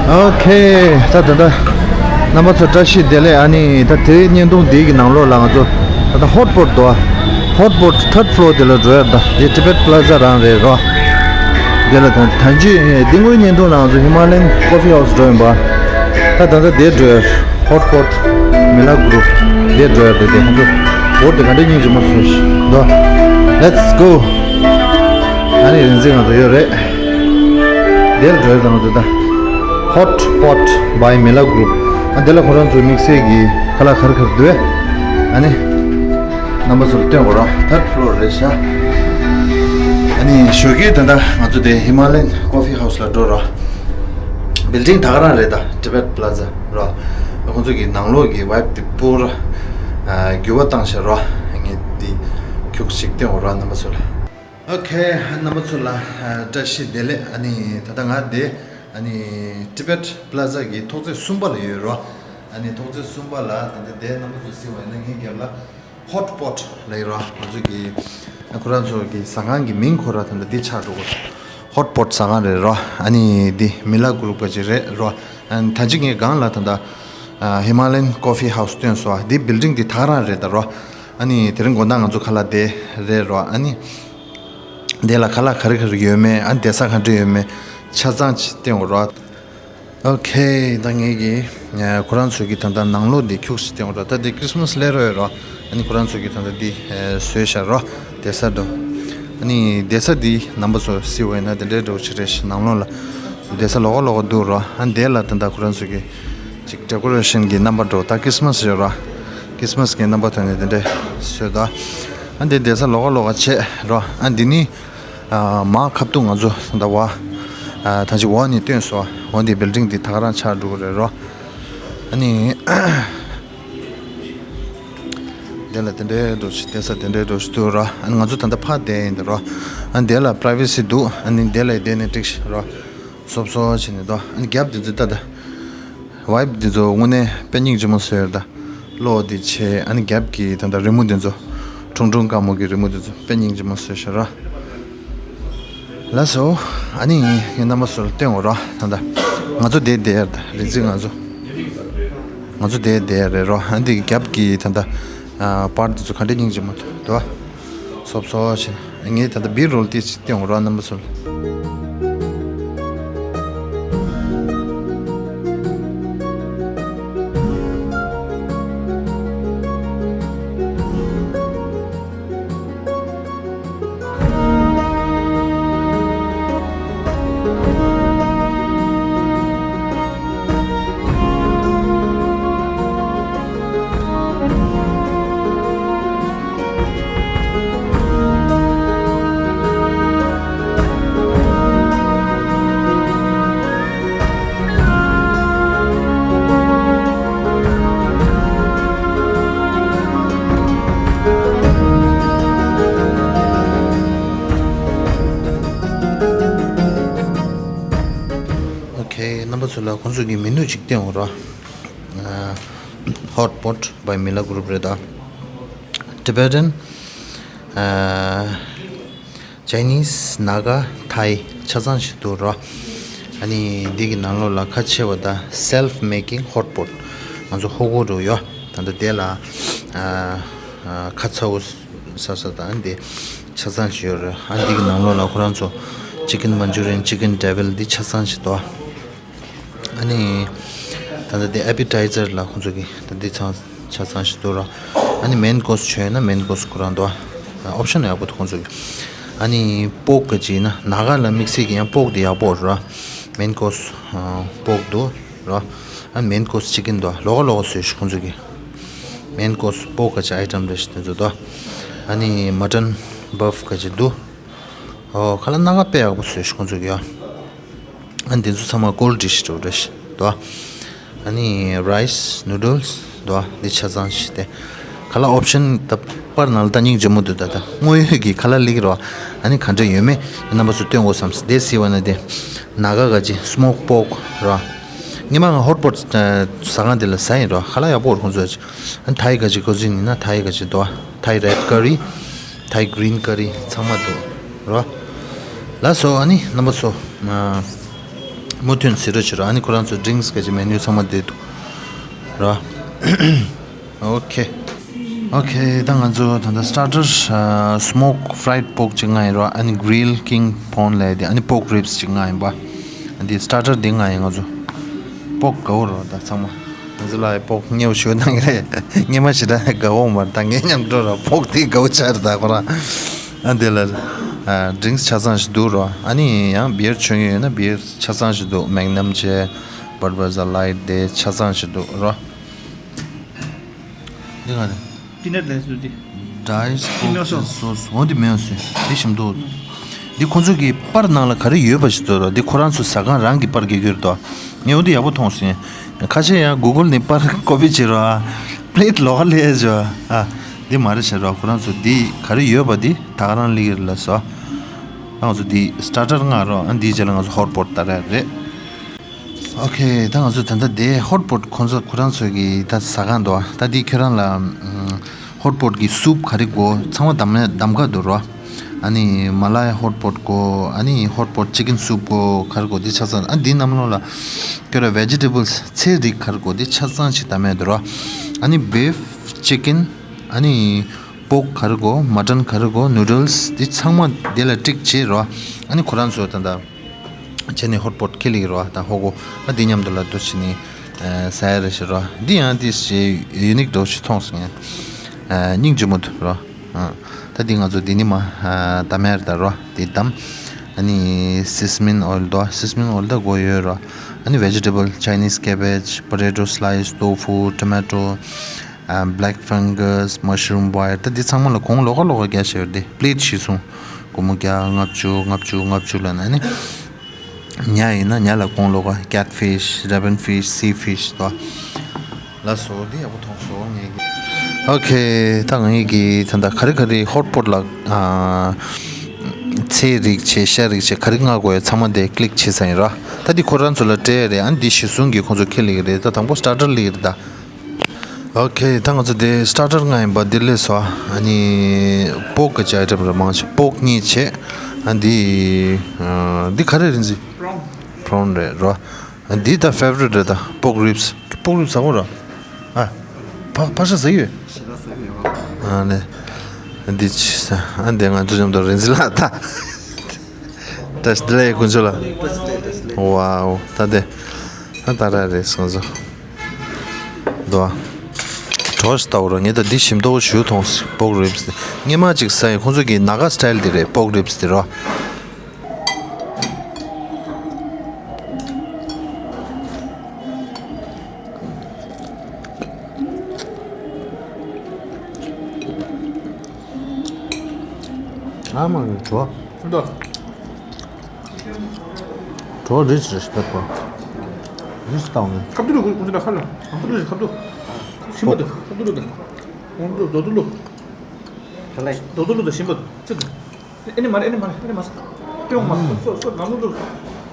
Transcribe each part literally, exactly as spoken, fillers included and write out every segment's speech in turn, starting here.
ཨོ་ཁེ། ད་ད་ད་རྣམ་པ་ཚོ་བཀྲ་ཤིས་བདེ་ལེགས། ཨ་ནི་ད་དེ་བརྙན་ཐུང་འདི་གི་ནང་ལོགས་ལ་ང་ཚོ་ད་ད་ཧོཊ་སྤོཊ་འདུག་ཨ། ཧོཊ་སྤོཊ་ཐརཌ་ཕློར་དེ་ལ་འགྲོ་ཡ། ད་དེ་ཊི་བེཊ་པ་ལ་ཛ་རང་རེད་རོ། དེ་ལ་ད་ད་ཅི་འདི་སྔོན་བརྙན་ཐུང་ནང་ང་ཚོ་ཧི་མ་ལ་ཡན་ཀོ་ཕི་ཧའུ་སི་འགྲོ་ཡིན་པ། ད་ད་ད་དེ་འགྲོ་ཡ། ཧོཊ་སྤོཊ་མི་ལ་གུ་རུབ་དེ་འགྲོ་ཡ། དེ་དེ་ང་ཚོ་བོར་དེ་ག་འདྲ་སྙིང་རྗེ་མོ་བཟོས་ཤིག་འདུག་ཨ། Let's go། ཨ་ནི་རིན་འཛིན་ང་ཚོ་ཡོད་རེད། དེར་འགྲོ་ཡ་ང་ཚོ་ད། ཧོཊ་སྤོཊ་བའི་མི་ལ་གུ་རུབ། ཨ་དེ་ལ་ཁོ་རང་ཚོ་དམིགས་བསལ་གྱི་ཁ་ལག་ག་རེ་ག་རེ་འདུག་ཨ། ཨ་ནི་རྣམ་པ་ཚོར་སྟོན་དགོས་ར། ཐརཌ་ཕློར་རེད་ཤག་ཨ་ནི་ཞོགས་ཀས་ད་ལྟ་ང་ཚོ་དེ་ཧི་མ་ལ་ཡན་ཀོ་ཕི་ཧའུ་སི་ལ་འགྲོ་ར། བིལ་ཌིང་ད་ག་རང་རེད། ད་ཊི་བེཊ་པ་ལ་ཛ་ར། ཁོང་ཚོ་གི་ནང་ལོགས་ཀྱི་ཝའིབ་དེ་པུ་ར་འགྱུར་བ་བཏང་ཤག་ར། ངས་དེ་ཁྱུག་ཅིག་སྟོན་དགོས་ར་རྣམ་པ་ཚོ་ལ། ཨོ་ཁེ། རྣམ་པ་ཚོ་ལ་བཀྲ་ཤིས་བདེ་ལེགས། ཨ་ནི་ད་ལྟ་ང་དེ་ཨ་ནི་ཊི་བེཊ་པ་ལ་ཛ་གི་ཐོག་བརྩེགས་གསུམ་པ་ལ་ཡོད་རོ། ཨ་ནི་ཐོག་བརྩེགས་གསུམ་པ་ལ་ད་ལྟ་དེ་རྣམ་པ་ཚོ་གཟིགས་པ་ཡིན་ན་ངའི་རྒྱབ་ལ་ཧོཊ་སྤོཊ་ལབ་ཡོད་རོ། ང་ཚོ་གི་ཁོ་རང་ཚོ་གི་ཟ་ཁང་གི་མིང་ཁོ་ར་ད་ལྟ་འདི་ཆགས་འགྲོ་གི་རེད། ཧོཊ་སྤོཊ་ཟ་ཁང་རེད་རོ། ཨ་ནི་འདི་མི་ལ་གུ་རུབ་ག་ཅིག་རེད་རོ། ཨ་ནི་ད་ཅི་ངས་སྒང་ལ་ད་ལྟ་ཧི་མ་ལ་ཡན་ཀོ་ཕི་ཧའུ་སི་སྟོན་སོང་། འདི་བིལ་ཌིང་འདི་ད་ག་རང་རེད་ད་རོ། ཨ་ནི་དེ་རིང་དགོང་དག་ང་ཚོ་ཁ་ལག་དེ་རེད་རོ། ཨ་ནི་དེ་ལ་ཁ་ལག་ག་རེ་ག་རེ་ཡོད་མེད། ཨ་ནི་བསྡད་ས་ག་འདྲ་ཡོད་མེད་ཆ་ཚང་ཅིག་སྟོན་དགོས་རོ། ཨོ་ཁེ། ད་ངས་ཀྱི་ཁོ་རང་ཚོ་གི་ད་ལྟ་ནང་ལོགས་འདི་ཁྱུག་ཅིག་སྟོན་དགོས་རོ། ད་འདི་ཁྲི་སི་མ་སི་སླེབས་རོ་ཡོད་རོ། ཨ་ནི་ཁོ་རང་ཚོ་གི་ད་ལྟ་འདི་བཟོས་ཤག་རོ། བསྡད་ས་འདུག་ཨ་ནི་བསྡད་ས་འདི་རྣམ་པ་ཚོ་གཟིགས་པ་ཡིན་ན་དེ་འདྲའི་འདྲ་བོ་ཅིག་རེད་ཤག་ནང་ལོགས་ལ་བསྡད་ས་ལོགས་ཀ་ལོགས་ཀ་འདུག་རོ། ཨ་ནི་དེ་ལ་ད་ལྟ་ཁོ་རང་ཚོ་གི་ཅིག་ཌེ་ཀོ་རེ་ཤན་གྱི་རྣམ་པ་འདྲ་བོ། ད་ཁྲི་སི་མ་སི་ཡོད་ར། ཁྲི་སི་མ་སི་གི་རྣམ་པ་ཐོག་ནས་དེ་འདྲ་བཟོས་འདུག་ཨ་འདི་བསྡད་ས་ལོགས་ཀ་ལོགས་ཀ་བྱས་རོ། ཨ་འདི་ནི་མར་ཁ་ཐུག་ང་ཚོ་ད་བ་ད་ཅི་འོག་ནས་སྟོན་སོང་། འོག་འདི་བིལ་ཌིང་འདི་ད་ག་རང་ཆགས་འགྲོ་གི་རེད་རོ། ཨ་ནི་དེ་ལ་དེ་འདྲའི་འདྲ་བོ་ཅིག་བསྡད་ས་དེ་འདྲའི་འདྲ་བོ་ཅིག་འདུག་རོ། ཨ་ནི་ང་ཚོ་ད་ལྟ་ཕར་བསྡད་ཡིན་ད་རོ། ཨ་ནི་དེ་ལ་པ་རའི་ཝེ་སི་འདུག་ཨ་ནི་དེ་ལ་བསྡད་ནས་འགྲིག་ཤག་རོ། སོབ་སོབ་བྱས་ནས་འདུག་ཨ་ནི་རྒྱབ་འདི་ཚོ་ད་ད་ཝའིབ་འདི་ཚོ་དངོས་གནས་དཔེ་སྙིང་རྗེ་མོ་བཟོས་ཡོད་ད། གློག་འདི་བྱས། ཨ་ནི་རྒྱབ་ཀྱི་ད་ལྟ་རི་མོ་འདི་ཚོ་ཁྲུང་ཁྲུང་དཀར་མོ་གི་རི་མོ་འདི་ཚོ་དཔེ་སྙིང་རྗེ་མོ་བཟོས་ཤག་ར། ལགས་སོ། ཨ་ནི་ངས་རྣམ་པ་ཚོར་སྟོན་དགོས་ར། ད་ད་ང་ཚོ་དེ་བསྡད་ཡ་ད་རིག་འཛིན་ང་ཚོ་ང་ཚོ་དེ་བསྡད་ཡ་རེད་རོ། ཨ་འདི་རྒྱབ་ཀྱི་ད་ད་པར་འདི་ཚོ་ག་འདྲ་སྙིང་རྗེ་མོ་འདུག་སོབ་སོབ་བྱས་ན། ངས་ད་ལྟ་བི་རོལ་ཏིས་སྟོན་རོགས་རྣམ་པ་ཚོ། ཨོ་ཁེ། རྣམ་པ་ཚོ་ལ་ཁོང་ཚོ་གི་མེ་ནུ་ཅིག་སྟོན་འོང་རོགས། ཨ་ཧོཊ་སྤོཊ་བའི་མི་ལ་གུ་རུབ་རེད་ད། Tibetan, ཨ་Chinese, Naga, Thai ཆ་ཚང་ཞིག་འདུག་རོ། ཨ་ནི་འདི་གི་ནང་ལོགས་ལ་ཁ་ཕྱེ་བ་ད་self making hot pot། ང་ཚོ་ཧོ་གོ་རུ་ཡོད། ད་ལྟ་དེ་ལ་ཨ་ཨ་ཁ་ཚ་བོ་ཟ་ས་དང་འདི་ཆ་ཚང་ཞིག་ཡོད་རེད། ཨ་འདི་གི་ནང་ལོགས་ལ་ཁོ་རང་ཚོ་chicken Manchurian, chicken devil འདི་ཆ་ཚང་ཞིག་འདུག་ཨ་ནི་ད་ལྟ་དེ་appetizer ལ་ཁོང་ཚོ་གི་ད་འདི་ཚང་ཆ་ཚང་ཞིག་འདུག་ར། ཨ་ནི་main course མཆོད་ན་main course ཁོ་རང་འདུག་ཨོབ་ཤན་ཡག་པོ་འདུག་ཁོང་ཚོ་གི། ཨ་ནི་པོག་ག་ཅིག་ན་ནཱ་ག་ལ་དམིགས་བསལ་གི་ཡང་པོག་དེ་ཡག་པོ་ར། main course པོག་འདུག་ར། ཨ་main course chicken འདུག་ལོགས་ཀ་ལོགས་ཀ་བཟོས་ཤག་ཁོང་ཚོ་གི། main course པོག་ག་ཅིག་item རེ་ཞིག་དེ་ཚོ་འདུག་ཨ་ནི་mutton buff ག་ཅིག་འདུག་ཨོ་ཁ་ལག་སྣ་ཁ་དཔེ་ཡག་པོ་བཟོས་ཤག་ཁོང་ཚོ་གི་ཡ། ཨ་འདི་ཚོ་ཚང་མ་cold dish འགྲོ་རེད་དོ། ཨ་ནི་rice, noodles འདུག་འདི་ཆ་ཚང་ཞིག་སྟེ། ཁ་ལག་option ད་པར་ནང་ལ་ད་སྙིང་རྗེ་མོ་འདུག་ད་ད་དངོས་ཡོད་ཀྱི་ཁ་ལག་ལིག་རོ། ཨ་ནི་ག་འདྲ་ཡོད་མེད་རྣམ་པ་ཚོ་སྟོན་དགོས་བསམ་སྟེ་ཟེར་བ་ན་དེ། ནཱ་ག་ག་ཅིག་smoke pork རོ། ཉི་མ་ང་hot pot ཟ་ཁང་དེ་ལ་ཟ་ཡིན་རོ། ཁ་ལག་ཡག་པོ་རེད་ཁོང་ཚོ་ཅིག་ཨ་ནི་ཐའི་ག་ཅིག་cuisine ཡིན་ན་ཐའི་ག་ཅིག་འདུག Thai red curry, Thai green curry ཚང་མ་འདུག་རོ། ལགས་སོ། ཨ་ནི་རྣམ་པ་ཚོ། ཨ་ མུ་མཐུད་ཟེར་རོ་བྱེད་རོ། ཨ་ནི་ཁོ་རང་ཚོ་ཌི་རིང་སི་ག་ཅིག་མེ་ནུ་ཚང་མ་བསྡད་འདུག་ར། ཨོ་ཁེ། ཨོ་ཁེ། ད་ང་ཚོ་ད་ལྟ་སི་ཊར་ཊར་སི་མོག་ཕ་རའིཌ་པོག་ཅིག་མངགས་ཡིན་རོ། ཨ་ནི་གི་རིལ་ཀིང་པོན་ལབ་ཡ་དེ། ཨ་ནི་པོག་རིབ་སི་ཅིག་མངགས་ཡིན་པ། ཨ་འདི་སི་ཊར་ཊར་འདི་མངགས་ཡིན། ང་ཚོ་པོག་དགའ་བོ་རོ། ད་ཚང་མ་ང་ཚོ་ལ་པོག་མཉེ་བོ་ཞུ་གནང་གི་རེད། ངས་མ་ཞེ་དྲག་དགའ་བོ་མ་རེད། ད་ངའི་མཉམ་དུ་འགྲོ་རོ། པོག་དེ་དགའ་བོ་ཆགས་རེད། ད་ཁོ་རང་ཨ་འདི་ལ་ཌི་རིང་སི་ཆ་ཚང་ཞིག་འདུག་རོ། ཨ་ནི་ཡང་བི་ཡར་མཆོད་ཀྱི་ཡོད་ན་བི་ཡར་ཆ་ཚང་ཞིག་འདུག་མེག་ནམ་བྱས། བྷར་བྷ་ཟར་ལའིཊ་དེ་ཆ་ཚང་ཞིག་འདུག་རོ། འདི་ག་རེད། པི་ནཊ་ལེ་སི་འདི། ཌའི་སི་དེ་མེད་སོ། སོ་སོ། འོ་འདི་མེད་སོ། འདི་ཞིམ་འདུག་འདི་ཁོ་ཚོ་གི་པར་ནང་ལ་ག་རེ་ཡོད་པ་ཞིག་འདུག་རོ། འདི་ཁོ་རང་ཚོ་ཟ་ཁང་རང་གི་པར་རྒྱག་གི་རེད་དོ། ངས་འོ་འདི་ཡག་པོ་མཐོང་སོང་། ཁ་ཤས་ཡང་གུ་གལ་ནས་པར་ཀོ་པི་བྱེད་རོ། ཨ་པི་ལེཊ་ལོགས་ལ་བཞག་ཨ་འདི་མ་རེད་བྱེད་རོ། ཁོ་རང་ཚོ་འདི་ག་རེ་ཡོད་པ་འདི་ད་ག་རང་སླེབས་ཀྱི་རེད་ལབ་སོ། ང་ཚོ་འདི་སི་ཊར་ཊར་མངགས་རོ། ཨ་འདིའི་རྗེས་ལ་ང་ཚོ་ཧོཊ་པོཊ་ད་ར་རེད། ཨོ་ཁེ། ད་ང་ཚོ་ད་ལྟ་དེ་ཧོཊ་པོཊ་ཁོ་ཚོ་ཁོ་རང་ཚོ་གི་ད་ཟ་ཁང་འདུག་ད་འདི་ཁྱོད་རང་ལ་ཧོཊ་པོཊ་གི་སུབ་ག་རེ་དགོས་ཚང་མ་གདམ་གདམ་ག་འདུག་རོ། ཨ་ནི་མ་ལ་ཡ་ཧོཊ་པོཊ་དགོས། ཨ་ནི་ཧོཊ་པོཊ་ཅི་ཀན་སུབ་དགོས། ག་རེ་དགོས་འདི་ཆ་ཚང་། ཨ་འདི་ནང་ལོགས་ལ་ཁྱོད་ར་ཝེ་ཇི་ཊེ་བལ་སི་ཚལ་རིགས་ག་རེ་དགོས་འདི་ཆ་ཚང་ཞིག་གདམ་ཡ་འདུག་རོ། ཨ་ནི་བིཕ་ཅི་ཀན། ཨ་ནི་པོག་ག་རེ་དགོས། མ་ཊན་ག་རེ་དགོས། ནུ་ཌལ་སི་འདི་ཚང་མ་དེ་ལ་ཊིག་བྱེད་རོ། ཨ་ནི་ཁོ་རང་ཚོ་ད་ལྟ་བྱས་ནས་ཧོཊ་པོཊ་ཁྱེར་ལེ་ཡིན་རོ། ད་ཧོ་གོ་ཨ་འདི་མཉམ་དུ་ལ་འདུ་བྱས་ནས་ཨ་ཟ་ཡ་རེད་ཤག་རོ། འདི་ཡང་འདི་ཞེ་ཡུ་ནིག་འདྲ་བོ་ཞིག་མཐོང་སོང་ངས། ཨ་སྙིང་རྗེ་མོ་འདུག་རོ། ཨ་ད་འདི་ང་ཚོ་འདི་ནི་མ་ཨ་གདམ་ཡ་རེད་ད་རོ། འདི་གདམ། ཨ་ནི་སི་སི་མིན་ཨོའིལ་དོ། སི་སི་མིན་ཨོའིལ་ད་དགོས་ཡོད་རོ། ཨ་ནི་ཝེ་ཇི་ཊེ་བལ་སི། ཆའི་ནིས་ཀེ་བེཇ། པོ་ཊེ་ཊོ་སི་ལའི་སི། ཏོ་ཕུ། ཊོ་མེ་ཊོ། ཨ་བྷེ་ལེག་ཕང་གྷ་སི། མ་ཤུ་རུམ་ཝའེར། ད་འདི་ཚང་མ་ལ་གོང་ལོགས་ཀ་ལོགས་ཀ་རྒྱག་བཞག་ཡོད་རེད་དེ། པི་ལེཊ་བཞི་བཟུང་། སྒོར་མོ་བརྒྱ། ལྔ་བཅུ། ལྔ་བཅུ། ལྔ་བཅུ་ལབ་ན་ནི། ཉ་ཡིན་ན་ཉ་ལ་གོང་ལོགས་ཀ། ཀེཊ་ཕིཤ། རེ་བན་ཕིཤ། སི་ཕིཤ་དོ། ལ་སོ་འདི་ཡག་པོ་མཐོང་སོང་ངས་ཀྱི། ཨོ་ཁེ། ད་ངས་ཀྱི་ད་ལྟ་ག་རེ་ག་རེ་ཧོཊ་པོཊ་ལ་ཨ་ཚལ་རིགས་བྱས། ཤ་རིགས་བྱས། ག་རེ་མངགས་དགོས་ཡ་ཚང་མ་དེ་ཀི་ལིག་བྱས་ཚར་ཡིན་ར། ད་འདི་ཁོ་རང་ཚོ་ལ་སྤྲད་ཡ་རེད། ཨ་ནི་འདི་གཞི་བཟུང་གི་ཁོང་ཚོ་ཁྱེར་ལེ་ཡི་རེད། ད་དང་པོ་སི་ཊར་ཊར་ལེ་ཡི་རེད་ད། ཨོ་ཁེ། ད་ང་ཚོ་དེ་སི་ཊར་ཊར་མངགས་ཡིན་པ། འདི་ལས་སོ། ཨ་ནི་པོག་གི་ཅིག་ཨའི་ཊམ་རེ་མང་ཆེ། པོག་གཉིས་བྱས། ཨ་འདི་ཨ་འདི་ག་རེ་རེད་ཟེར། པོ་རོན། པོ་རོན་རེད་རོ། ཨ་འདི་ད་ཕེ་ཝ་རིཊ་རེད་ད། པོག་རིབ་སི། པོག་རིབ་སི་ཟ་གོ་ར། ཨ་ཕ་ཕ་ཤ་ཟ་ཡོད། ཨ་ནི་འདི་ཅི་ཟ། ཨ་འདི་ང་ཚོ་མཉམ་དུ་རེན་ཟི་ལ་ད། བཀྲ་ཤིས་བདེ་ལེགས་དཀོན་མཆོག་ལ། ཝའོ། ད་དེ་ཨ་ད་ར་རེད་སོང་ཙང་། འདུག་ཨ། གྲོགས་ཤིག་ལྟ་བུ་ར། ངས་ད་འདི་ཞིམ་མདོག་ཞུ་མཐོང་སོང་། པོག་རིབ་སི་དེ་སྔོན་མ་ཅིག་ཟ་ཡིན། ཁོང་ཚོ་གི་ནཱ་ག་སི་ཊལ་དེ་རེད། པོག་རིབ་སི་དེ་རོ། ཨ་མ་གི་གྲོགས། འདུག་གྲོགས་རིས་རེད་ཤི་པད་པ། རིས་བཏང་ནས། ཁ་ཐུག་རེད། ཁོང་ཚོ་ལ་ཁ་ལ། ཁ་ཐུག་རེད། ཁ་ཐུག་ཞིམ་པ་འདུག་ཁ་ཐུག་རེད། ཁོང་ཚོ་རྡོ་ཐུག་ལུག་ཁ་ལ། རྡོ་ཐུག་ལུག་དང་ཞིམ་པ་འདུག་ཙི་འདུག་ཨེ་ནི་མ་རེད། ཨེ་ནི་མ་རེད། ཨེ་ནི་མ་རེད། ཏེ་འོང་མ་སོ་སོ་སོ་ནང་ལུག་ལུག་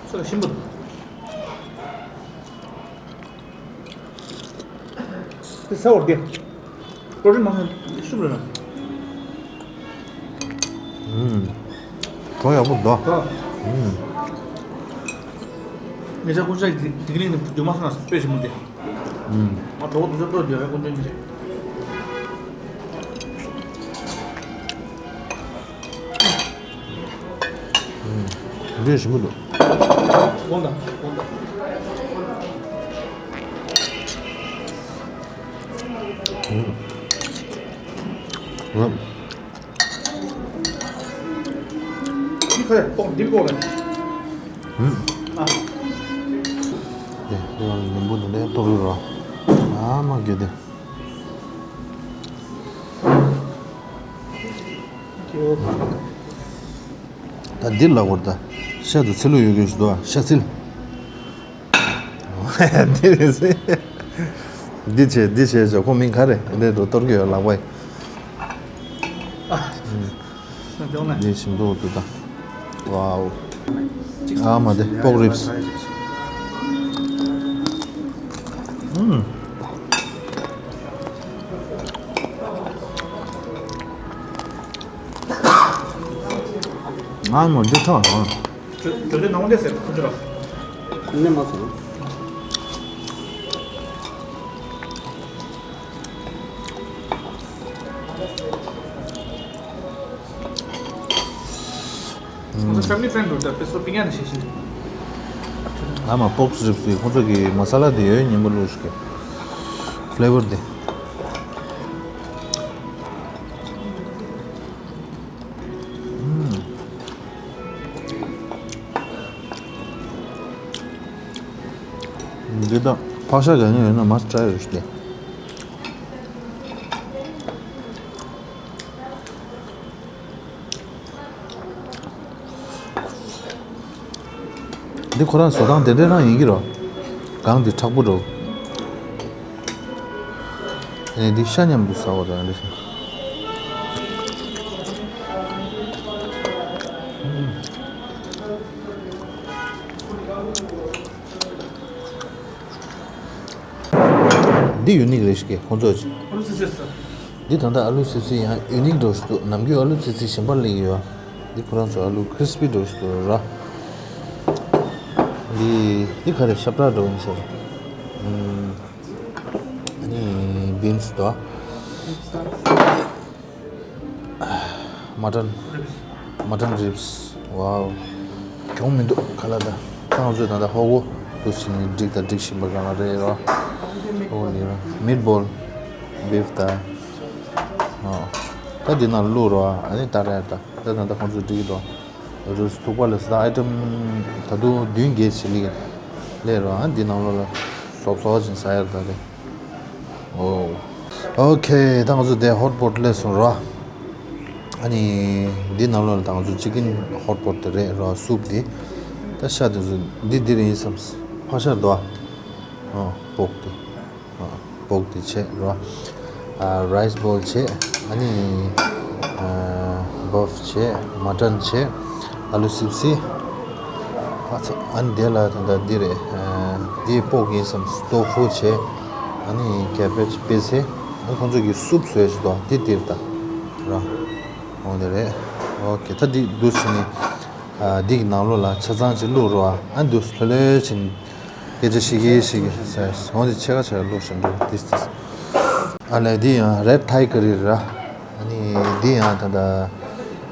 སོ་ཞིམ་པ་འདུག་དེ་ཟ་བར་དེ། པོ་རོ་ཊིན་མང་ཤོས་ཤུབ་རེད་ན། ཨུམ། གྲོགས་ཡག་པོ་འདུག་ཨ། ཨུམ། ངེད་ཅག་སྐུ་ཞབས་ཀྱི་སྡིག་གླིང་ནས་རྒྱུ་མ་སོང་ན་དཔེ་ཞིམ་པོ་འདུག་ཨུམ། ང་གྲོགས་པོ་དེ་ཚོ་སྤྲོ་འདུག་རེད། སྐུ་མདུན་གྱི། འདི་ཞིམ་པོ་འདུག་དགོངས་དག་དགོངས་དག་ཨུམ། ཨུམ། འདི་ཁ་ལས་ཏོག་འདི་ཏོག་ལས། ཨུམ། ཨ། དེ་ལ་ལིམ་བུ་འདི་ལས་ཏོག་རུ་རོ། ཨ་མ་གི་དེ། ད་འདི་ལ་བོར་ད། ཤ་དང་ཚིལ་ལུ་ཡོད་གི་ཞུ་དོ། ཤ་ཚིལ། འདི་རེད་ཟེར། འདི་བྱས་འདི་བྱས་ཟེར། ཁོ་མིང་ག་རེ་འདི་འགྲོ་གཏོར་གི་ཡོད་ལག་པ་ཡི། འདི་ཞིམ་པོ་འདུག་ད། ཝའོ། ཨ་མ་དེ་པོག་རིབ་སི། ཨུམ། ཨ་མ་འདི་ཐོག་ཨ། ཇོ་ཇོ་ཇོ་ནང་དེ་ཟེར་ཁུ་ཅོ་ར། ནས་མ་སོང་། ཁོང་ཚོ་ཕེ་མི་ལི་ཕེ་མི་ལི་འགྲོ་ད་དཔེ་སོ་པིང་ཡ་ནས་བཤད་བཞིན། ཨ་མ་པོག་རིབ་སི་ཁོང་ཚོ་གི་མ་ས་ལ་དེ་ཡོད་སྙན་པོ་བླུགས་ཤིག་ཕི་ལེ་ཝར་དེ། འདི་དང་ཕག་ཤ་ག་ནས་ཡོད་ན་མ་སི་ཊི་ཡོད་ཤི་དེ། འདི་ཁོ་རང་བཟོ་སྟངས་དེ་འདྲ་རང་ཡིན་གྱི་རོ། གང་འདི་མཁྲེགས་པོ་འགྲོ། ཨེ་འདི་ཤ་མཉམ་དུ་ཟ་བ་དང་འདྲ་ཞིག་འདི་ཡུ་ནིག་རེད་ཤག་ཁོང་ཚོ་ཅིག་ཨ་ལུ་སི་སི་རེད་ས། འདི་ད་ལྟ་ཨ་ལུ་སི་སི་ཡང་ཡུ་ནིག་འགྲོ་ཞིག་འདུག་ནམ་རྒྱུན་ཨ་ལུ་སི་སི་གཞན་པ་སླེབས་ཡོད། འདི་ཁོ་རང་ཚོ་ཨ་ལུ་ཁི་རི་སི་པི་འགྲོ་ཞིག་འདུག་ར། འདི་འདི་ག་རེ་ཤ་བྲག་འགྲོ་ཡིན་ཟེར། ཨ་ནི་བིན་སི་འདུག་མ་ཊན། མ་ཊན་རིབ་སི། ཝའོ། གྱོང་མི་འདུག་ཁ་ལག་ད། ད་ང་ཚོས་ད་ལྟ་ཧོ་གོ་འདུག་ཟིན་ནས་སྒྲིག་ད་སྒྲིག་བཞིན་པ་གང་ལ་རེད་རོ། ཧོ་གོ་ལི་རོ། མིཊ་བོལ། བིབ་ད། ཨོ། ད་འདི་ནང་བླུགས་རོ། ཨ་ནི་ད་རེད་ད། ད་ད་ད་ཁོང་ཚོས་སྒྲིག་གི་འདུག་རུས་ཐུག་པ་ལ་ཟ་ད་ཨའི་ཊམ་ད་དུང་བདུན་བརྒྱད་ཅིག་སླེབས་སླེབས་རོ། ཨ་འདི་ནང་ལོགས་ལ་སོབ་སོབ་ཅིག་ཟ་ཡར་ད་རེད། ཨོ། ཨོ་ཁེ། ད་ང་ཚོ་དེ་ཧོཊ་པོཊ་སླེབས་སོང་ར། ཨ་ནི་འདི་ནང་ལོགས་ལ་ད་ང་ཚོ་ཅི་ཀིན་ཧོཊ་པོཊ་དེ་རེད་ར། སུབ་དེ། ད་ཤ་དེ་ཚོ་འདི་འདི་རེད་ཡིན་བསམ། ཕག་ཤ་དོ། ཨོ་པོག་དེ། ཨོ་པོག་དེ་བྱས་ར། ཨ་རའི་སི་བོལ་བྱས། ཨ་ནི་ཨ་བབ་བྱས། མ་ཊན་བྱས། ཨ་ལུ་སིབ་སི། ཨ་ཚ། ཨ་ནི་དེ་ལ་ད་ལྟ་འདི་རེད། ཨ་འདི་པོག་ཡིན་བསམ། ཏོ་ཧྥུ་བྱས། ཨ་ནི་ཀེ་བེཇ་པད་ཚལ། ཨ་ཁོང་ཚོ་གི་སུབ་བཟོས་ཞིག་འདུག་འདི་འདིར་ད་ར། འོང་དེ་རེད། ཨོ་ཁེ། ད་འདི་འདུག་ཕྱིན་ནི། ཨ་འདི་གི་ནང་ལོགས་ལ་ཆ་ཚང་ཅིག་བླུགས་རོགས། ཨ་འདུག་ལྷོད་ལྷོད་ཕྱིན། སྐད་ཆ་བཤད་ཀྱི་བཤད་ཀྱི་ཟེར། འོང་དེ་ཕྱེད་ཀ་ཕྱེད་ཀ་བླུགས་བཞིན་འདུག་འདི་འདི། ཨ་ལས་འདི་ཡང་རེད་ཐའི་ཀ་རི་ར། ཨ་ནི་འདི་ཡང་ད་ལྟ་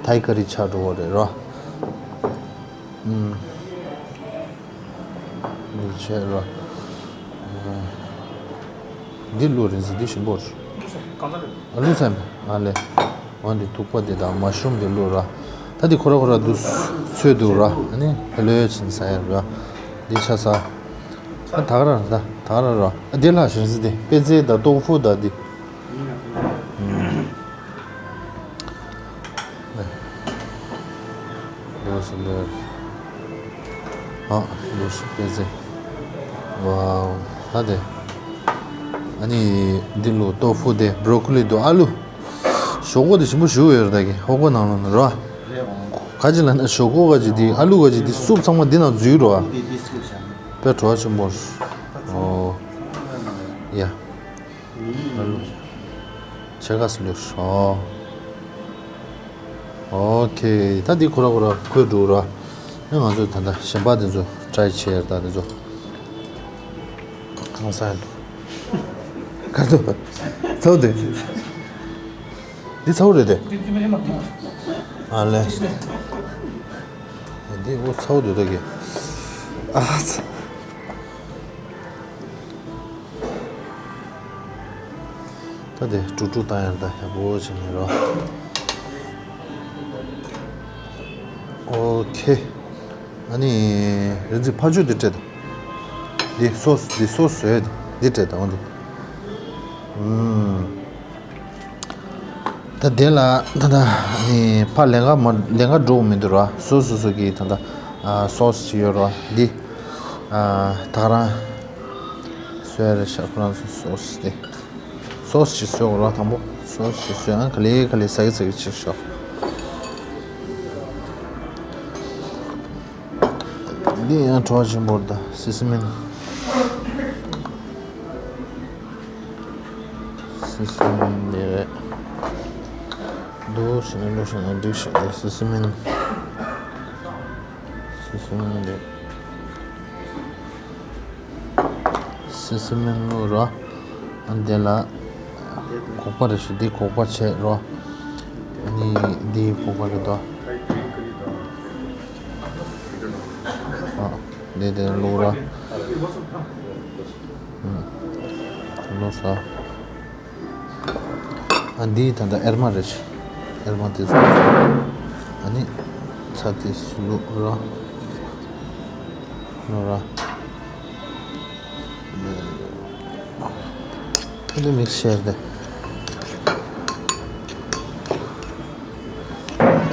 ཐའི་ཀ་རི་ཆགས་འགྲོ་བ་རེད་ར། ཨུམ། འདི་བྱས་ར། འདི་བླུགས་རེད་ཟེར། འདི་ཞིམ་པོ་རེད། ཨ་ལུ་ཚན། ཨ་ལས། འོ་འདི་ཐུག་པ་འདི་དང་མ་ཤུམ་འདི་བླུགས་ར། ད་འདི་ཁོ་ར་ཁོ་ར་འདུག་ཚོས་འདུག་ར། ཨ་ནི་ཧེ་ལོས་ཕྱིན་ཟ་ཡ་ར། འདི་ཆ་ས། ཨ་ད་ག་ར་ར་ད་ད་ག་ར་ར། ཨ་འདི་ལྷག་ཞིང་སི་འདི་པད་ཚལ་དང་ཏོག་ཧྥུ་དང་འདི། ལོ་སི་ལེར། ཨ་ལོ་སི་པད་ཚལ། ཝའོ། ད་དེ། ཨ་ནི་འདི་ལོ་ཏོ་ཧྥུ་དེ་བྲོ་ཀོ་ལི་འདུག་ཨ་ལུ། ཞོག་ཁོག་དེ་ཞིམ་པོ་ཞུ་ཡོད་རེད་ད་གི། ཧོ་ཀོ་ནང་ལོ་ནི་རོ། ག་ཅི་ལ་ན་ཞོག་ཁོག་ག་ཅི་དེ་ཨ་ལུ་ག་ཅི་དེ་སུབ་ཚང་མ་འདི་ནང་འཛུལ་རོ། དཔེ་བྲོ་བ་ཆེན་པོ། ཨོ། ཡ། ཕྱེད་ཀ་སི་ལུས། ཨོ། ཨོ་ཁེ། ད་འདི་ཁོ་ར་ཁོ་ར་ཁོས་འགྲོ་ར། ཨེ་ང་ཚོ་ད་ལྟ་གཞན་པ་དེ་ཚོ་ཊ་རའི་བྱེད་ཡར་ད་དེ་ཚོ། གང་ས་ཡ་འགྲོ། ག་དུ། ཚའོ་དེ། འདི་ཚའོ་རེད་དེ། ཨ་ལེ། འདི་འོ་ཚའོ་དེ་ད་གི། ཨ་ཚ། ད་དེ་དཀྲུག་དཀྲུག་བཏང་ཡར་ད་ཡག་པོ་བྱས་ནས་རོ། ཨོ་ཁེ། ཨ་ནི་རིན་འཛིན་ཕ་ཆུ་འདི་སྤྲད་དང་། འདི་སོ་སི་འདི་སོ་སི་བཟོས་འདི་སྤྲད་དང་འོ་འདི། ཨུམ། ད་དེ་ལ་ད་ད་ནི་ཕ་ལེན་ག་མ་ལེན་ག་འགྲོ་མི་འདུག་ར། སོ་སོ་སོ་གི་ད་ད་ཨ་སོ་སི་ཅིག་ཡོད་ར་འདི། ཨ་ད་རང་སོ་ཡ་རེ་ཤ་ཁོ་རང་སོ་སོ་སི་དེ། སོ་སི་ཅིག་བཟོས་ར་དང་པོ། སོ་སི་ཅིག་བཟོས་ཨང་ག་ལེ་ག་ལེ་ཟ་གི་ཟ་གི་ཅིག་ཤོག་འདི་ཡང་བྲོ་བ་ཆེན་པོ་རེད་ད། སི་སི་མིན། སི་སི་མིན་འདི་རེད། འདུག་ཟེར་ནས་འདུག་ཟེར་ནས་འགྲིག་ཤག་རེད། སི་སི་མིན། སི་སི་མིན་འདི། སེ་སེ་མིན་བླུགས་རོ། ཨ་ནི་དེ་ལ་ཁོག་པ་རེ་ཞིག་འདི་ཁོག་པ་བྱས་རོ། ཨ་ནི་འདི་ཁོག་པ་རེད་དོ། ཨ་འདི་དེ་བླུགས་རོ། ཨ་བླུགས་སོ། ཨ་འདི་ད་ལྟ་ཨེར་མ་རེད། ཨེར་མ་དེ་ཚོ། ཨ་ནི་ཚྭ་དེ་བླུགས་རོ། བླུགས་རོ། ཨ་ནི་མིག་སི་བྱས་ཏེ།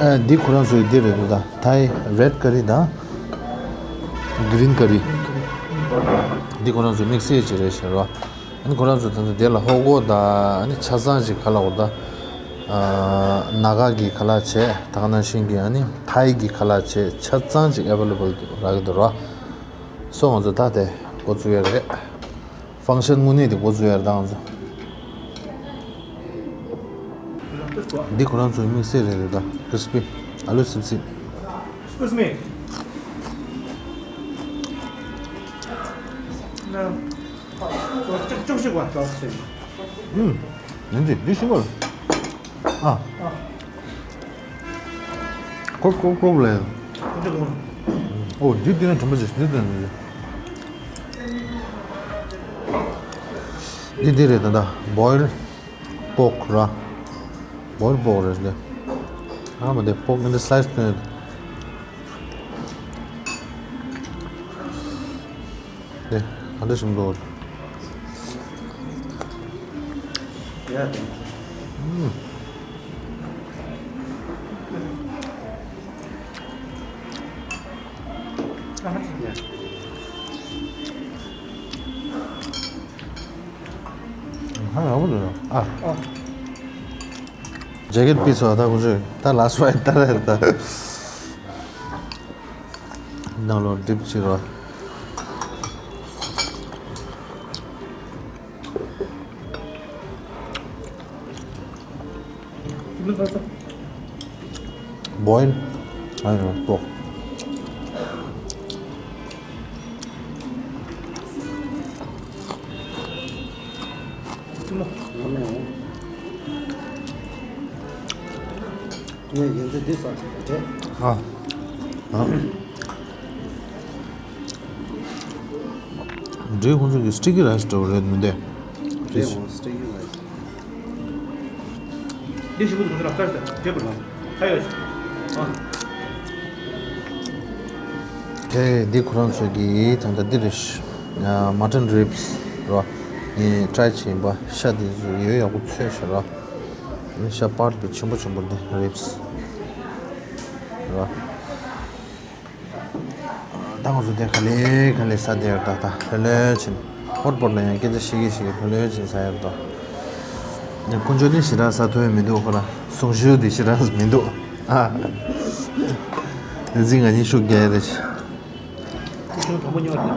ཨ་འདི་ཁོ་རང་ཚོའི་འདི་རེད་འདུག་ད་ཐའི་རེད་ཀ་རི་དང་གི་རིན་ཀ་རི། འདི་ཁོ་རང་ཚོའི་དམིགས་བསལ་ཅིག་རེད་ཟེར་བ། ཨ་ནི་ཁོ་རང་ཚོ་ད་ལྟ་དེ་ལ་ཧོ་གོ་དང་ཨ་ནི་ཆ་ཚང་ཅིག་ཁ་ལག་འོར་ད། ཨ་ན་ག་གི་ཁ་ལག་བྱས་ད་ག་ནང་བཞིན་གྱི་ཨ་ནི་ཐའི་གི་ཁ་ལག་བྱས་ཆ་ཚང་ཅིག་ཨེ་ཝེ་ལེ་བལ་རག་གི་འདུག་ར། སོ་ང་ཚོ་ད་དེ་འགོ་བཙུགས་ཡ་རེད། ཕང་ཤན་དངོས་གནས་དེ་འགོ་བཙུགས་ཡ་རེད་ད་ང་ཚོ། འདི་ཁོ་རང་ཚོའི་དམིགས་བསལ་རེད་རེད་ད། ཀི་རི་སི་པི། ཨ་ལུ་སིབ་སིབ། Excuse me. ཅོག་ཅོག་ཅོག་བ་ཅོག་ཅིག་ཨུམ། ཡིན་གྱི་འདི་ཤིང་བར། ཨ། ཀོབ་ཀོབ་ཀོབ་ལས། ཨོ་འདི་འདི་ནས་དྲོན་པ་ཅིག་འདི་འདི་འདི། འདི་འདི་རེད་ད་ད། བོའིལ་པོག་ར། བོའིལ་པོག་རེད་འདི། ཨ་མ་འདི་པོག་འདི་སི་ལའི་སི་ནས། འདི་ག་འདྲ་ཞིག་འདུག་ཡ་དེ། ཨུམ། ཨ་ཧ་ཡ། ཧ་ཡག་པོ་འདུག་ཨ། ཨ། ཇེ་ཀེཊ་ཕུད་སོང་ད་ཁོང་ཚོས་ད་ལ་སི་ཊི་ཕའི་ད་རེད་ད། ནང་ལོགས་ཌིབ་བྱེད་རོགས། བོའིལ། ཨ་ཡོ་པོག་ངས་ཡིན་ཚེ་འདི་ཟ་དྲན། ཨ། ཨ། འདྲེ་ཁོང་ཚོ་གི་སི་ཊི་ཀི་རའི་སི་འདྲ་བོ་རེད་མི་འདུག་རེད་སི་ཊི་ཀི་རའི་སི། འདི་ཞིག་ཁོང་ཚོ་ལ་ཁ་ཤས་འདྲེ་བོ་ལ་ཁ་ཡོད་ཤག་ཨ། དེ་འདི་ཁོ་རང་ཚོ་གི་ད་ལྟ་འདི་རེད་ཤག་མ་ཊན་རིབ་སི་རོ། ངས་ཊི་རའི་བྱས་ཡིན་པ། ཤ་འདི་ཚོ་ཡོད་ཡག་པོ་ཚོས་ཤག་རོ། ཤ་པར་དེ་ཆེན་པོ་ཆེན་པོ་འདི་རིབ་སི་རོ། ད་ང་ཚོ་དེ་ག་ལེ་ག་ལེ་ཟ་དེ་ཡོད་ད་ད་ལྷོད་ལྷོད་ཕྱིན། ཧོཊ་པོཊ་ལ་ཡང་སྐད་ཆ་བཤད་ཀྱི་བཤད་ཀྱི་ལྷོད་ལྷོད་ཕྱིན་ཟ་ཡོད་དོ། ཡང་དཀོན་མཆོག་ནི་ཞེ་དྲག་ཟ་ཐུབ་ཡ་མི་འདུག་ཁོ་ར་གསུང་ཞུ་དེ་ཞེ་དྲག་མི་འདུག་ཨ། ནི་འཛིན་ང་གཉིས་ཤུགས་རྒྱག་ཡ་རེད། ཁོ་ཚོ་དང་པོ་ཉོ་བ་རེད།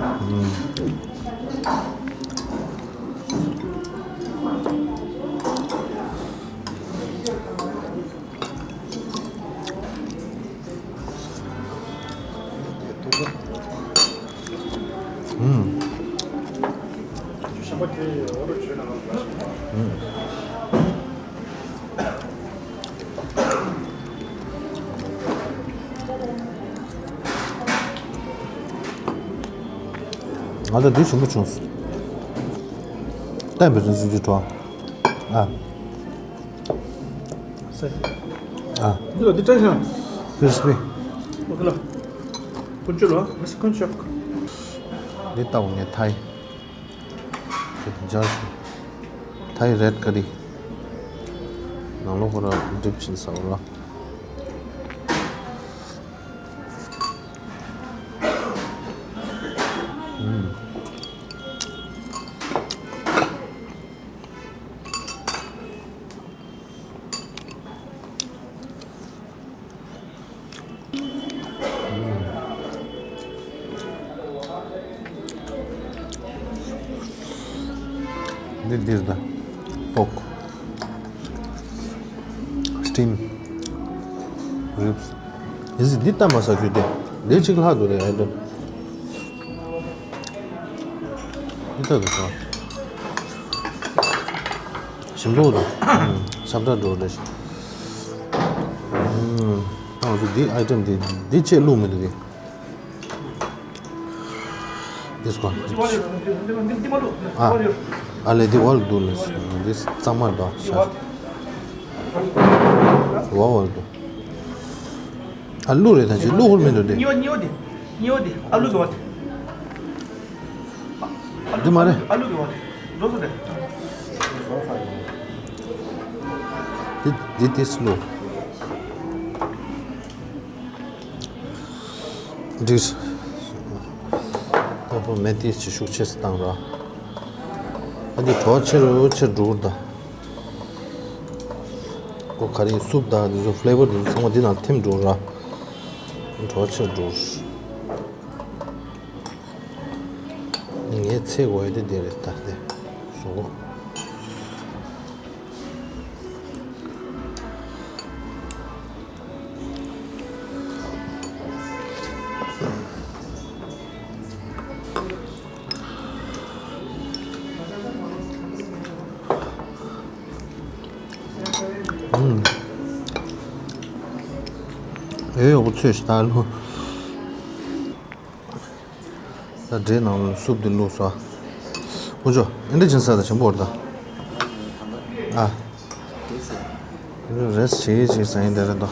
ང་ད་འདི་ཞིམ་པོ་བྱུང་སོང་། བསྟན་པའི་རིན་གཟི་འདི་བྲོ། ཨ། ཨ། འདི་ལ་འདི་བཀྲ་ཤིས། ཀི་རི་སི་པི། ཨོ་ཁེ་ལ། དཀོན་མཆོག་ལ། མི་སི་དཀོན་མཆོག་འདི་ལྟ་བུ་ངས་ཐའི། འདི་འཇར། ཐའི་རེད་ཀ་རི། ནང་ལོགས་ཁོ་ར་ཌིབ་ཕྱིན་ཟ་བ་ལ། ཨུམ། འདི་འདིར་ད། པོག་སི་ཊིམ། རིབ་སི། ཡིན་ཟིན་འདི་ལྟ་མ་ཟ་རྒྱུ་དེ། འདི་གཅིག་ལྷག་འདུག་རེད་ཨེ་འདྲ། ད་དུ་ཞིམ་པོ་འདུག་ཤ་ཁྲག་འགྲོ་རེད། ཨང་། ང་ཚོ་འདི་ཨའི་ཊེམ་འདི་འདི་བཅས་བླུགས་མི་འདུག་གི། This one. ཨ། ཨ་ལེ་འདི་འོལ་འདུག་ལེ། འདི་གཙང་མ་འདུག་ཤ། འོལ་འོལ་འདུག་ཨ་བླུགས་རེད་ད་ཅི་བླུགས་ཧུར་མི་འདུག་དེ། གཉིས་པ་གཉིས་པ་དེ། གཉིས་པ་དེ་ཨ་བླུགས་གི་བ་དེ། འདི་མ་རེད། ཨ་བླུགས་གི་བ་དེ། འགྲོ་སོང་རེད། འདི་འདི་ཏིས་བླུགས། འགྲིག་ད་པོ་མེ་ཏིས་ཅི་ཤུགས་ཆེ་སུ་བཏང་ར། ཨ་འདི་གྲོགས་ཆེ་རུ་ཆེ་འགྲོ་གི་རེད་ད། ཁོ་ག་རེ་སུབ་དང་འདི་ཚོ་ཕི་ལེ་བར་འདི་ཚོ་ཚང་མ་འདི་ནང་ཐིམ་འགྲོ་ར། གྲོགས་ཆེ་འགྲོ། ངའི་ཚེ་འོ་ཡ་དེ་དེ་རེད་ད་དེ། ཞོག་གོ། ཨུམ། ཨེ་ཡོག་ཚོས་ཤི་ད་ལོ། ད་འབྲས་ནང་ལ་སུབ་དེ་བླུགས་སོ། ཨུ་ཅོ་ཨེ་འདྲ་ཅན་ས་ད་ཆེན་པོ་བར་ད། ཨ། རེས་བྱེད་ཅིག་ཟ་ཡིན་དེ་རེད་དོ།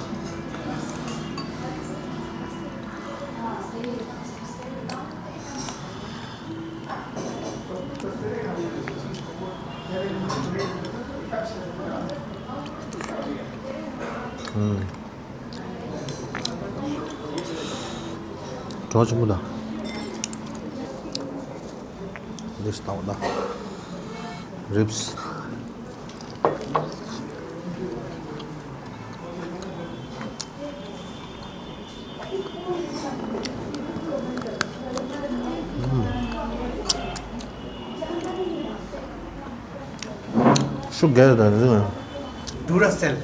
ཨུམ། གྲོགས་ཆེན་པོ་དང་། འདི་ལྟ་བ་དང་། རིབ་སི། ཤུགས་རྒྱག་ཡོད་དང་རིང་། ཌུ་ར་སེལ།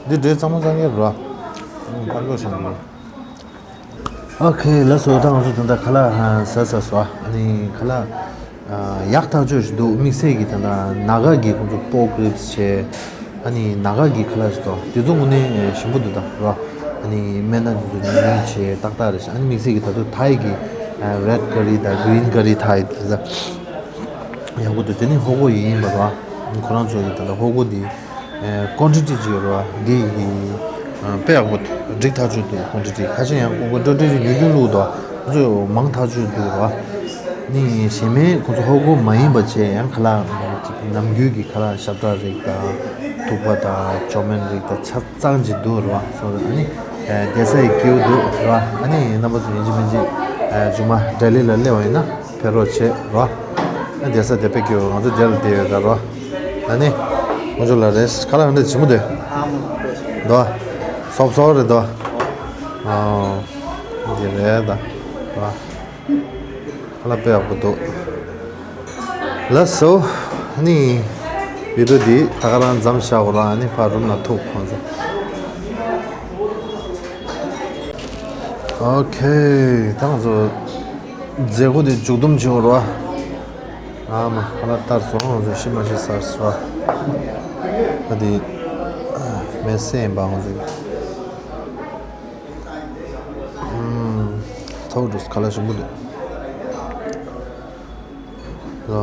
འདི་འདྲའི་གཙང་མ་གཙང་རྐྱང་རེད་བ། ཕར་ལོག་བཞག་ན། ཨོ་ཁེ་ལགས་སོ། ད་ང་ཚོ་ད་ལྟ་ཁ་ལག་ཟ་ཟ་སོ། ཨ་ནི་ཁ་ལག་ཡག་ཐག་ཆོད་ཞིག་འདུག་དམིགས་བསལ་གྱི་ད་ལྟ་ནཱ་ག་གི་ཁོང་ཚོ་པོག་རིབ་སི་བྱས། ཨ་ནི་ནཱ་ག་གི་ཁ་ལག་ཞིག་འདུག་དེ་ཚོ་དངོས་གནས་ཞིམ་པོ་འདུག་ད་རོ། ཨ་ནི་སྨན་སྣ་དེ་ཚོ་ཉུང་ཉུང་བྱས་ཏག་ཏག་རེད་ཤག་ཨ་ནི་དམིགས་བསལ་གྱི་ད་དུང་ཐའི་གི་རེད་ཀ་རི་དང་གི་རིན་ཀ་རི་ཐའི་དེ་ཚོ་ཡག་པོ་འདུག་དེ་ནི་ཧོ་གོ་ཡིན་པ་རོ། ཁོ་རང་ཚོ་གི་ད་ལྟ་ཧོ་གོ་དེ། ཀོན་ཊི་ཊི་ཅིག་ཡོད་རེད་བ། འདི་ཡི་དཔེ་ཡག་པོ་འགྲིག་ཐག་ཆོད་འདུག་ཀོན་ཊི་ཊི་ཁ་ཆེ་ཡང་ཀོན་ཀོན་ཊི་ཊི་ཉུང་ཉུང་བླུགས་འདུག་ཁོ་ཚོས་མང་ཐག་ཆོད་འདུག་རེད་བ། ནི་གཞན་མའི་ཁོ་ཚོ་ཧོ་གོ་མ་ཡིན་པ་བྱས་ཡང་ཁ་ལག་ནམ་རྒྱུན་གྱི་ཁ་ལག་ཤ་ཁྲག་རིགས་དང་ཐུག་པ་དང་ཅོ་མན་རིགས་དང་ཆ་ཚང་ཅིག་འདུག་རེད་བ། སོ་ཨ་ནི་བསྡད་ས་ཡི་སྐྱིད་པོ་འདུག་རེད་བ། ཨ་ནི་རྣམ་པ་ཚོ་ཡིན་གཅིག་མིན་གཅིག་ཇུ་མ་ལྡི་ལི་ལ་སླེབས་པ་ཡིན་ན། ཕེབས་རོགས་བྱེད་རོ། ཨ་བསྡད་ས་དེ་དཔེ་སྐྱིད་པོ། ང་ཚོ་དེ་ལ་བསྡད་ཡོད་ད་རོ། ཨ་ནི། ང་ཚོ་ལ་རེས་ཁ་ལག་འདི་ཇི་མོ་དེ། དོ། སོབ་སོབ་རེད་དོ། ཨ། འདི་རེད་ད། རོ། ཁ་ལག་དཔེ་ཡག་པོ་འདུག་ལགས་སོ། ཨ་ནི། བི་ཌིའོ་འདི་ད་ག་རང་མཚམས་བཞག་གོ་ར། ཨ་ནི་ཕར་རུམ་ལ་ཐུག་ཁོང་ཚོ། ཨོ་ཁེ། ད་ང་ཚོ། མཛད་སྒོ་དེ་མཇུག་བསྡོམས་བྱེད་དགོས་རེད་བ། ཨ་མ་ཁ་ལག་ལྟར་སོང་། ང་ཚོ་ཤི་མ་ཤི་ཚར་སོང་། ཨ་དེ་མེད་སེ་ཡིན་པ་ང་ཚོ། ཨུམ། ཐོག་འགྲོ་ཁ་ལག་ཞིམ་པོ་འདུག་ལོ།